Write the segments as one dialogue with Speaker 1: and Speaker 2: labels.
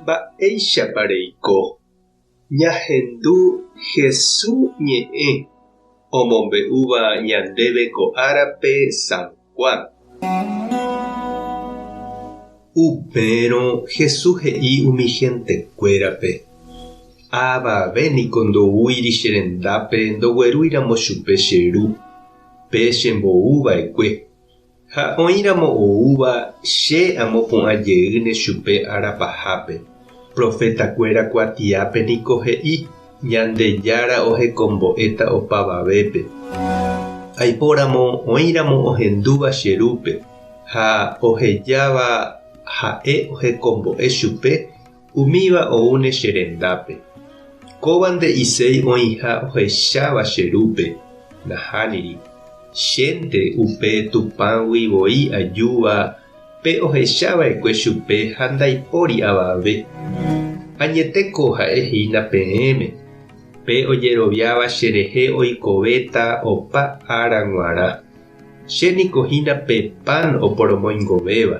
Speaker 1: Mba'éichapa reiko? Ñahendu Hesu ñe'ẽ omombe'úva ñandéve ko árape San Juan. Upérõ Hesu he'i umi hentekuérape, Avave niko ndoúiri che rendápe ndoguerúiramo chupe che Ru, pe chembou va'ekue. Ha oĩramo oúva, che amopu'ã jeýne chupe ára pahápe. Profetakuéra kuatiápe niko he'i, Ñandejára ohekombo'éta opavavépe. Aipóramo oĩramo ohendúva che Rúpe ha ohejáva ha'e ohekombo'e chupe, umíva oúne che rendápe. Kóva nde'iséi oĩha ohecháva che Rúpe, nahániri. Chénte upe Tupãgui voi ajúva pe ohecha va'ekue chupe ha ndaipóri avave. Añetéko ha'e hína peẽme, pe ojeroviáva cherehe oikovéta opa ára g̃uarã. Che niko hína pe pan oporomoingovéva.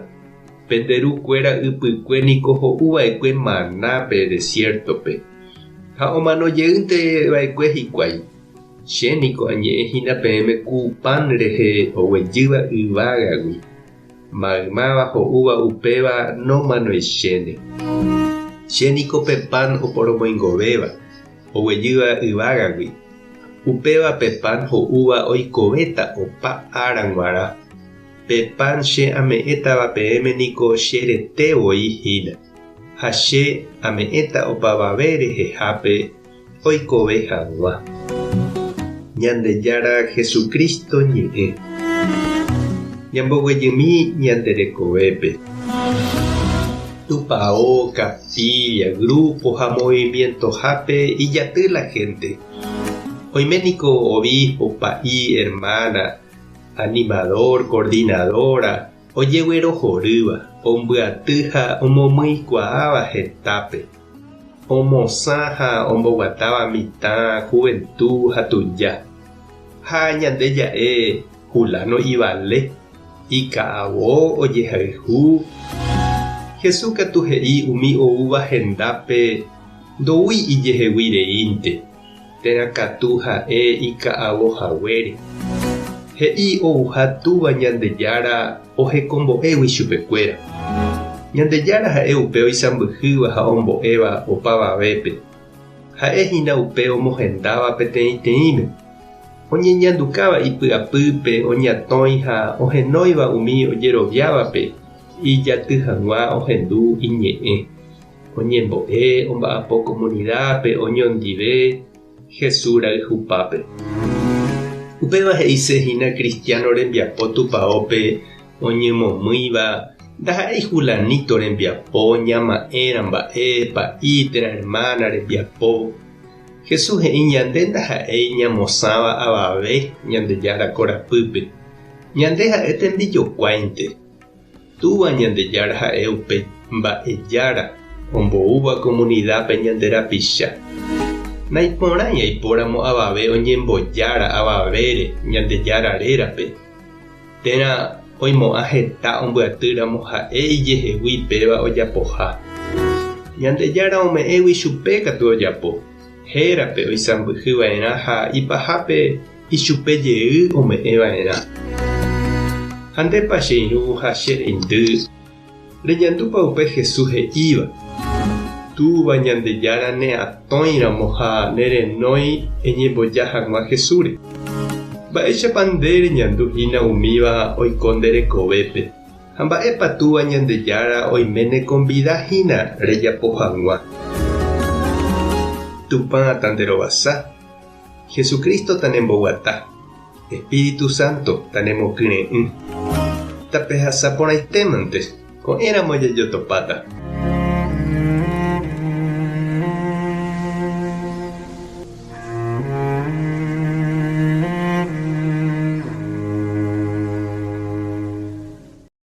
Speaker 1: Pende ru kuéra ypykue niko ho'u va'ekue maná pe desiértope, ha omano jeýnte va'ekue hikuái. Che niko añe'ẽ hína peẽme ku pan rehe oguejýva yvágagui, maymáva ho'úva upéva nomanoichéne. Che niko pe pan oporomoingovéva, oguejýva yvágagui, upéva pe pan ho'úva oikovéta opa ára g̃uarã. Pe pan che ame'ẽtava peẽme niko che rete voi hína, ha che ame'ẽta opavave rehehápe oikove hag̃ua. Ñandejára Jesucristo ñe'ẽ. Ñamboguejymi ñande rekovépe. Tupao, capilla, grupo ha movimientohápe ijaty la gente. Oime niko obispo, pa'i, hermana, animador, coordinadora, ojeguerohorýva, ombyaty ha omomyikuaáva hetápe. Omosã ha omboguatáva mitã, juventu ha tuja. Ha ñande ja'e Juláno ivale, ika'avo ojehayhu. Jesús katu he'i umi oúva hendápe ndoúi ijehegui reínte, térã katu ha'e ika'avo haguére. He'i ouha Túva Ñandejára ohekombo'égui chupekuéra. Ñandejára ha'e upe oisãmbyhýva ha ombo'éva opavavépe. Ha'e hína upe omohendáva peteĩteĩme, oñeñandukáva ipy'apýpe, oñatõi ha ohenóiva umi ojeroviávape ijaty hag̃ua ohendu iñe'ẽ. Oñembo'e, omba'apo komunidápe, oñondive, Jesús rayhupápe. Upéva he'ise hína cristiano rembiapo tupaópe oñemomýiva ndaha'éi fulanito rembiapo, ñama'ẽra mba'e, pa'i térã hermana rembiapo. Jesús he'i ñande ndaha'éi ñamosãva avave Ñandejára korapýpe. Ñande ha'e tembijokuáinte. Túva Ñandejára ha'e upe mba'ejára omboúva komunidápe ñande rapicha. Naiporãi aipóramo avave oñembojára avavére Ñandejára rérape, térã oimo'ã heta ombyatýramo ha'e ijehegui péva ojapoha. Ñandejára ome'ẽgui chupe katu ojapo, hérape oisãmbyhy va'erã ha ipahápe Ichupe jey ome'ẽ va'erã. Ha ndépa che irũ ha che reindy, reñandúpa upe Jesús he'íva, Túva Ñandejára ne atõi ramo ha ne renói eñemboja hag̃ua Jesúsre. Mba'éichapa nde reñandu hína umíva oiko nde rekovépe, ha mba'épa Túva Ñandejára oime nekonvida hína rejapo hag̃ua? Tupã tanderovasa. Jesucristo tanemboguata, Espíritu Santo tanemokyre'ỹ. Tapehasa porãitémante, ko'ẽramo jajotopáta.